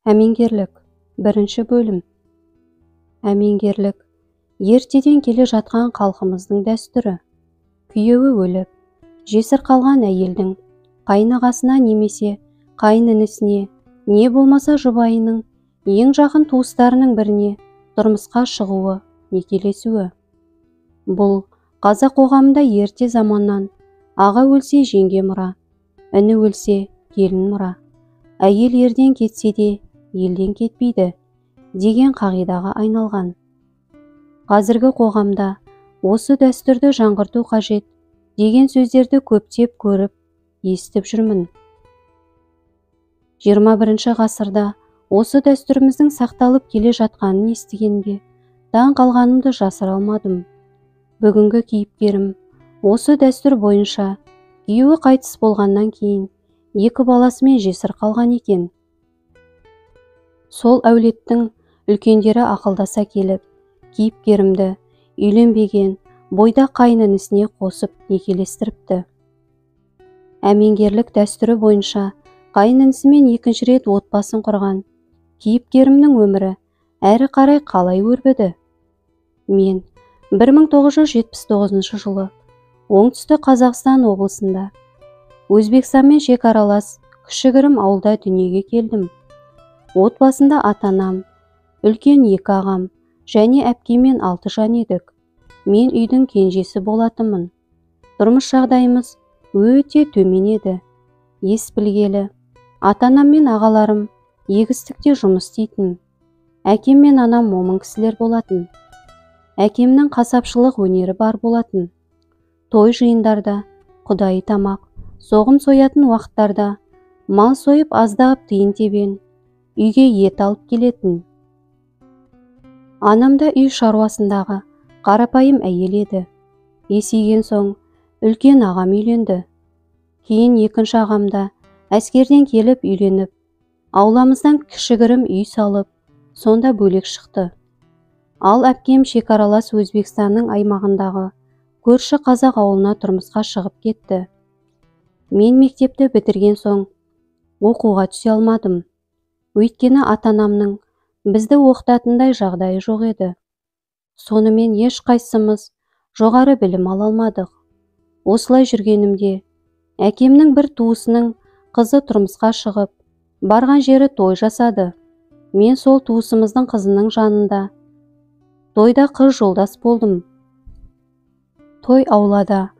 Әмеңгерлік. Бірінші бөлім. Әмеңгерлік ертеден келе жатқан халқымыздың дәстүрі. Күйеуі өліп, жесір қалған әйелдің қайынағасына немесе қайын інісіне, не болмаса жұбайының ең жақын туыстарының біріне тұрмысқа шығуы, некелесуі. Бұл қазақ қоғамында ерте заманнан аға өлсе жеңге мұра, іні өлсе келін мұра, әйел ерден кетсе де елден кетпейді деген қағидаға айналған. Қазіргі қоғамда осы дәстүрді жаңғырту қажет деген сөздерді көптеп көріп, естіп жүрмін. 21 ғасырда осы дәстүріміздің сақталып келе жатқанын естігенде таң қалғанымды жасыра алмадым. Бүгінгі кейіпкерім осы дәстүр бойынша күйеуі қайтыс болғаннан кейін екі баласымен жесір қалған екен. Сол әулеттің үлкендері ақылдаса келіп, кейіпкерімді үйленбеген бойдақ қайын інісіне қосып некелестіріпті. Әмеңгерлік дәстүрі бойынша қайын інісімен екінші рет отбасын құрған кейіпкерімнің өмірі әрі қарай қалай өрбіді? Мен 1979 жылы Оңтүстік Қазақстан облысында Өзбекстанмен шекаралас кішігірім ауылда дүниеге келдім. Отбасында ата-анам, үлкен екі ағам және әпкеммен 6 жан едік. Мен үйдің кенжесі болатынмын. Тұрмыс жағдайымыз өте төмен еді. Ес білгелі ата-анам мен ағаларым егістікте жұмыс істейтін. Әкем мен анам момын кісілер болатын. Әкемнің қасапшылық өнері бар болатын. Той жиындарда құдайы тамақ, соғым соятын уақыттарда мал сойып аздап тиын-тебен үйге ет алып келетін. Анам да үй шаруасындағы қарапайым әйел еді. Есейген соң үлкен ағам үйленді. Кейін екінші ағам да әскерден келіп үйленіп, ауламыздан кішігірім үй салып, сонда бөлек шықты. Ал әпкем шекаралас Өзбекстанның аймағындағы көрші қазақ ауылына тұрмысқа шығып кетті. Мен мектепті бітірген соң оқуға түсе алмадым. Өйткені ата-анамның бізді оқытатындай жағдайы жоқ еді. Сонымен ешқайсымыз жоғары білім ала алмадық. Осылай жүргенімде әкемнің бір туысының қызы тұрмысқа шығып, барған жері той жасады. Мен сол туысымыздың қызының жанында тойда қыз жолдас болдым. Той аулада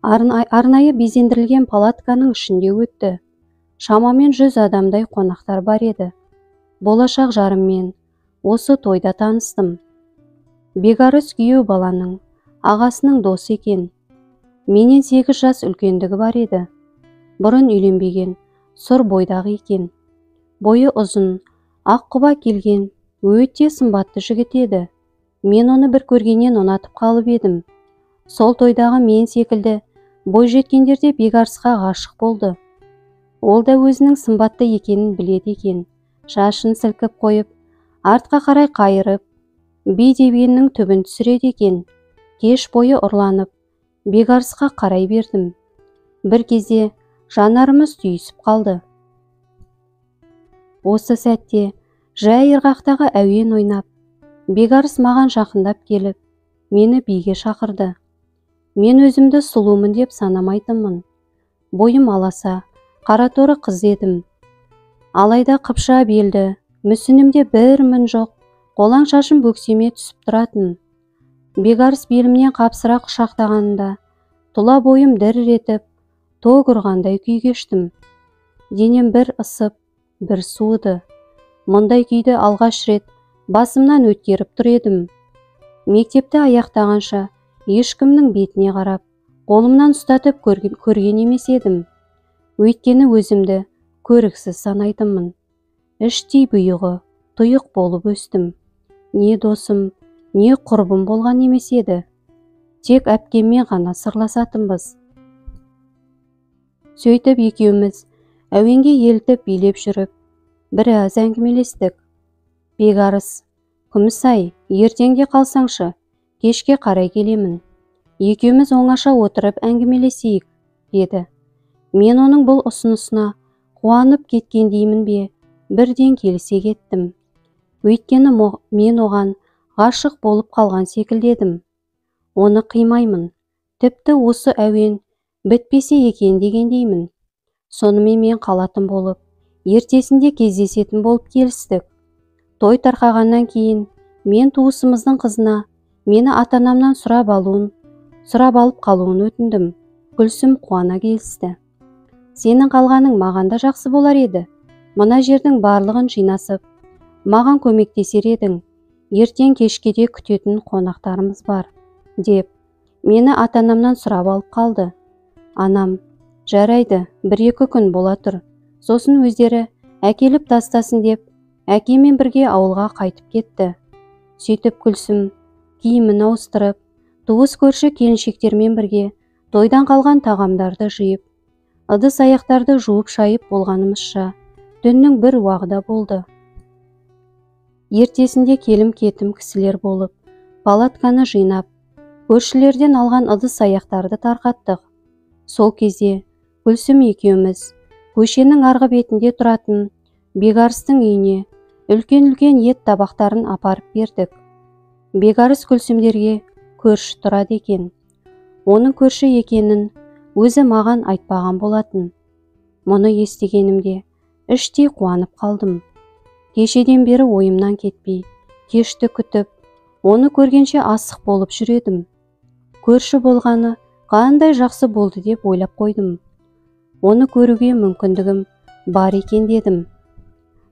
арнайы безендірілген палатканың ішінде өтті. Шамамен 100 адамдай қонақтар бар еді. Болашақ жарыммен осы тойда таныстым. Бекарыс күйеу баланың ағасының досы екен. Менен 8 жас үлкендігі бар еді. Бұрын үйленбеген, сұр бойдағы екен. Бойы ұзын, ақ құба келген, өте сымбатты жігіт еді. Мен оны бір көргеннен ұнатып қалып едім. Сол тойдағы мен секілді бойжеткендер де Бекарысқа ғашық болды. Ол да өзінің сымбатты екенін біледі екен. Шашын сілкіп қойып, артқа қарай қайырып, би дебеннің түбін түсіреді екен. Кеш бойы ұрланып, Бекарысқа қарай бердім. Бір кезде жанарымыз түйісіп қалды. Осы сәтте жай ырғақтағы әуен ойнап, Бекарыс маған жақындап келіп, мені биге шақырды. Мен өзімді сұлумын деп санамайтынмын. Бойым аласа, қараторы қыз едім. Алайда қыпша белді, мүсінімде бір мін жоқ, қолаң шашым бөксеме түсіп тұратын. Бекарыс белімнен қапсыра құшақтағанында тұла бойым дір етіп, ток ұрғандай күй кештім. Денем бір ысып, бір суыды. Мұндай күйді алғаш рет басымнан өткеріп тұр едім. Мектепті аяқтағанша ешкімнің бетіне қарап, қолымнан ұстатып көрген емес едім. Өйткені өзімді көріксіз санайтынмын. Іштей бұйығы, тұйық болып өстім. Не досым, не құрбым болған емес еді. Тек әпкеммен ғана сырласатынбыз. Сөйтіп екеуміз әуенге елітіп билеп жүріп, біраз әңгімелестік. Бекарыс, Күмісай, ертеңге қалсаңшы, кешке қарай келемін. Екеуміз оңаша отырып әңгімелесейік, деді. Мен оның бұл ұсынысына қуанып кеткендеймін бе, Бірден келісе кеттім. Өйткені мен оған ғашық болып қалған секілді едім. Оны қимаймын. Тіпті осы әуен бітпесе екен дегендеймін. Сонымен мен қалатын болып, ертесінде кездесетін болып келістік. Той тарқағаннан кейін мен туысымыздың қызына мені ата-анамнан сұрап алып қалуын өтіндім. Гүлсім қуана келісті. Сенің қалғаның маған да жақсы болар еді. Мына жердің барлығын жинасып, маған көмектесер едің. Ертең кешке де күтетін қонақтарымыз бар, деп мені ата-анамнан сұрап алып қалды. Анам, жарайды, 1-2 күн бола тұр. Сосын өздері әкеліп тастасын деп, әкемен бірге ауылға қайтып кетті. Сөйтіп Гүлсім киімін ауыстырып, туыс көрші келіншектермен бірге тойдан қалған тағамдарды жиып, ыдыс аяқтарды жуып шайып болғанымызша түннің бір уағы да болды. Ертесінде келім-кетім кісілер болып, палатканы жинап, көршілерден алған ыдыс аяқтарды тарқаттық. Сол кезде Гүлсім екеуміз көшенің арғы бетінде тұратын Бекарыстың үйіне үлкен-үлкен ет табақтарын апарып бердік. Бекарыс Гүлсімдерге көрші тұрады екен. Оның көрші екенін өзі маған айтпаған болатын. Мұны естігенімде іштей қуанып қалдым. Кешеден бері ойымнан кетпей, кешті күтіп, оны көргенше асық болып жүредім. Көрші болғаны қандай жақсы болды деп ойлап қойдым. Оны көруге мүмкіндігім бар екен дедім.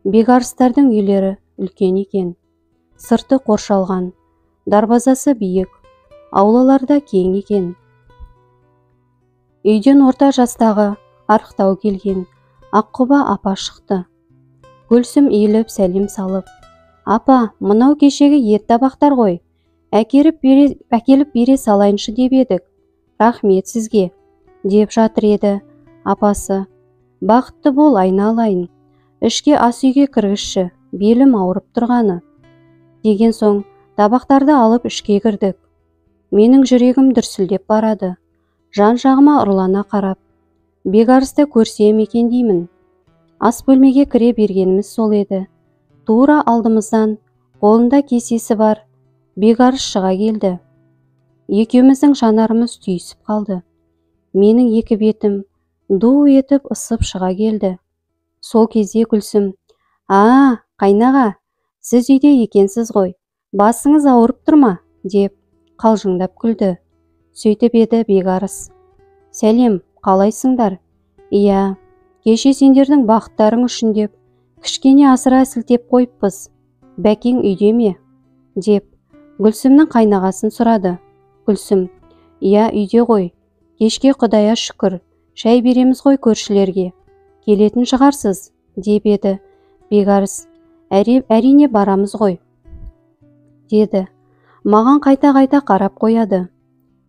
Бекарыстардың үйлері үлкен екен. Сырты қоршалған, дарбазасы биік, аулаларда кең екен. Үйден орта жастағы арықтау келген Аққұба апа шықты. Гүлсім иіліп сәлем салып, «Апа, мынау кешегі ет табақтар ғой, әкеліп бере салайыншы деп едік. Рахмет сізге», деп жатыр еді апасы. «Бақытты бол, айналайын, ішке ас үйге кіргізші, белім ауырып тұрғаны», деген соң табақтарды алып ішке кірдік. Менің жүрегім дүрсілдеп барады. Жан-жағыма ұрлана қарап, Бекарысты көрсем екен деймін. Ас бөлмеге кіре бергеніміз сол еді. Тура алдымыздан қолында кесесі бар Бекарыс шыға келді. Екеуміздің жанарымыз түйісіп қалды. Менің екі бетім ду етіп ысып шыға келді. Сол кезде Гүлсім, «А, қайнаға, сіз үйде екенсіз ғой, басыңыз ауырып тұр ма?» деп қалжыңдап күлді. Сөйтіп еді Бекарыс, «Сәлем, қалайсыңдар? Иә, кеше сендердің бақыттарың үшін деп кішкене асыра сілтеп қойыппыз. Бәкең үйде ме?» деп Гүлсімнің қайнағасын сұрады. Гүлсім, «Иә, үйде ғой. Кешке құдая шүкір, шай береміз ғой көршілерге. Келетін шығарсыз», деп еді Бекарыс, «Әрине барамыз ғой», деді. Маған қайта-қайта қарап қояды.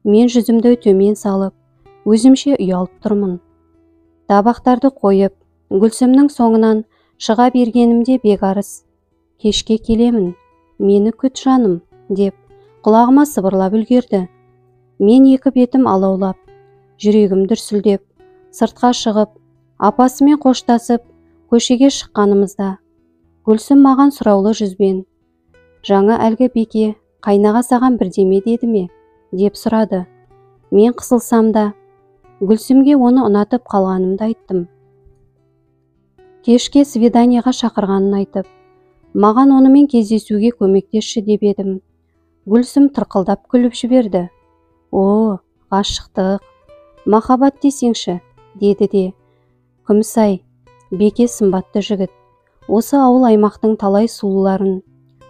Мен жүзімді төмен салып, өзімше ұялып тұрмын. Табақтарды қойып, Гүлсімнің соңынан шыға бергенімде Бекарыс, «Кешке келемін, мені күт жаным», деп құлағыма сыбырлап үлгерді. Мен екі бетім алаулап, жүрегім дүрсілдеп, сыртқа шығып, апасымен қоштасып, көшеге шыққанымызда Гүлсім маған сұраулы жүзбен, «Жаңа әлгі Беке қайнаға саған бірдеме деді ме?» деп сұрады. Мен қысылсам да, Гүлсімге оны ұнатып қалғанымды айттым. Кешке свиданиеға шақырғанын айтып, маған онымен кездесуге көмектесші деп едім. Гүлсім тырқылдап күліп жіберді. «О, ғашықтық, махаббат десеңші», деді де. Күмісай, Беке сымбатты жігіт, осы ауыл аймақтың талай сұлуларын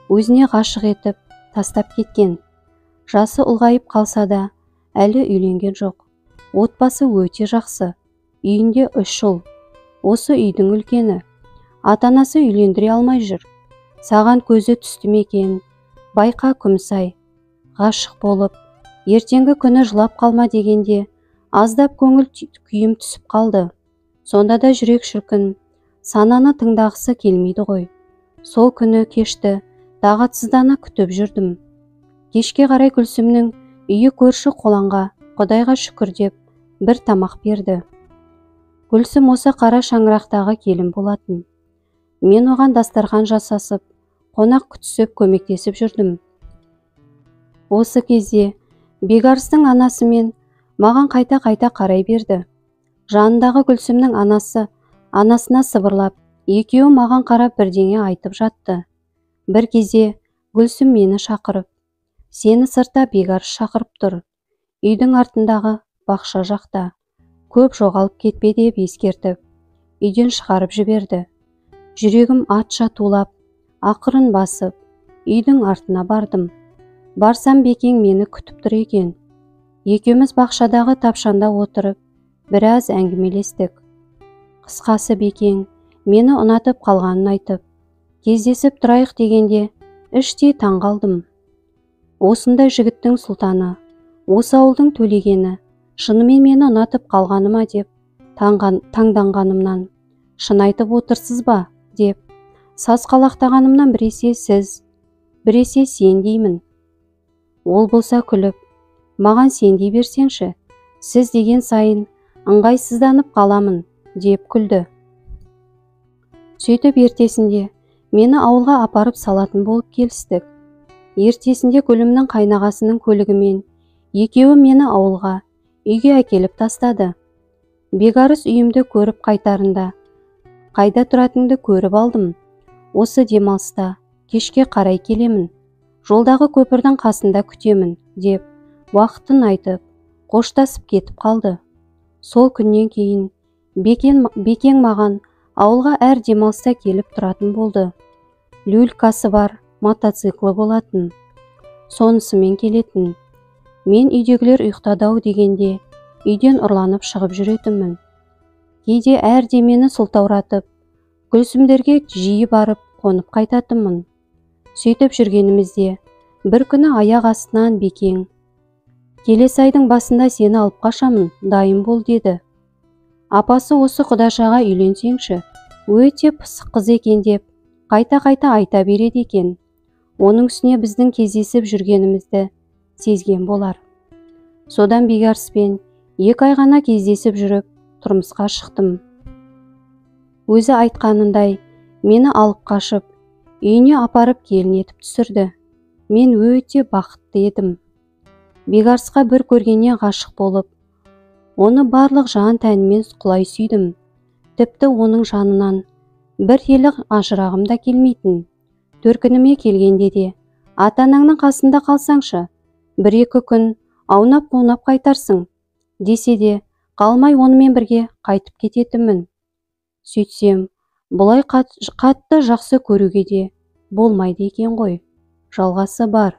өзіне ғашық етіп тастап кеткен. Жасы ұлғайып қалса да, әлі үйленген жоқ. Отбасы өте жақсы. Үйінде 3 ұл. Осы үйдің үлкені. Ата-анасы үйлендіре алмай жүр. Саған көзі түсті ме екен? Байқа, Күмісай. Ғашық болып, ертеңгі күні жылап қалма дегенде, аздап көңіл күйім түсіп қалды. Сонда да жүрек шіркін, сананы тыңдағысы келмейді ғой. Сол күні кешті тағатсыздана күтіп жүрдім. Кешке қарай Гүлсімнің үйі көрші қолаңға Құдайға шүкір деп бір тамақ берді. Гүлсім осы қара шаңырақтағы келін болатын. Мен оған дастархан жасасып, қонақ күтісіп көмектесіп жүрдім. Осы кезде Бекарыстың анасымен маған қайта-қайта қарай берді. Жанындағы Гүлсімнің анасы анасына сыбырлап, екеуі маған қарап бірдеңе айтып жатты. Бір кезде Гүлсім мені шақырып, сені сыртта Бекарыс шақырып тұр. Үйдің артындағы бақша жақта. Көп жоғалып кетпе деп ескертіп, үйден шығарып жіберді. Жүрегім атша тулап, ақырын басып, үйдің артына бардым. Барсам Бекең мені күтіп тұр екен. Екеуміз бақшадағы тапшанда отырып, біраз әңгімелестік. Қысқасы Бекең мені ұнатып қалғанын айтып, кездесіп тұрайық дегенде іштей таңғалдым. Осындай жігіттің сұлтаны, осы ауылдың төлегені, шынымен мені ұнатып қалғаны ма деп таңданғанымнан, шын айтып отырсыз ба деп сасқалақтағанымнан біресе сіз, біресе сен деймін. Ол болса күліп, маған сен дей берсеңші, сіз деген сайын ыңғайсызданып қаламын деп күлді. Сөйтіп ертесінде мені ауылға апарып салатын болып келістік. Ертесінде Гүлімнің қайнағасының көлігімен екеуі мені ауылға, үйге әкеліп тастады. Бекарыс үйімді көріп қайтарында, қайда тұратыныңды көріп алдым. Осы демалыста кешке қарай келемін. Жолдағы көпірдің қасында күтемін, деп уақытын айтып, қоштасып кетіп қалды. Сол күннен кейін Бекең маған ауылға әр демалыста келіп тұратын болды. Люлькасы бар, мотоциклі болатын. Сонысымен келетін. Мен үйдегілер ұйықтады-ау дегенде үйден ұрланып шығып жүретінмін. Кейде әр демені сылтауратып, Гүлсімдерге жиі барып қонып қайтатынмын. Сөйтіп жүргенімізде бір күні аяқ астынан Бекең, келесі айдың басында сені алып қашамын, дайын бол деді. Апасы осы құдашаға үйленсеңші, өте пысық қыз екен деп қайта-қайта айта береді екен. Оның үстіне біздің кездесіп жүргенімізді сезген болар. Содан Бекарыспен 2 ай ғана кездесіп жүріп, тұрмысқа шықтым. Өзі айтқанындай, мені алып қашып, үйіне апарып келін етіп түсірді. Мен өте бақытты едім. Бекарысқа бір көргеннен ғашық болып, оны барлық жан тәніммен құлай сүйдім. Тіпті оның жанынан бір елі ажырағым да келмейтін. Төркініме келгенде де, ата-анаңның қасында қалсаңшы, 1-2 күн аунап-қунап қайтарсың, десе де, қалмай онымен бірге қайтып кететінмін. Сөйтсем, бұлай қатты жақсы көруге де болмайды екен ғой. Жалғасы бар.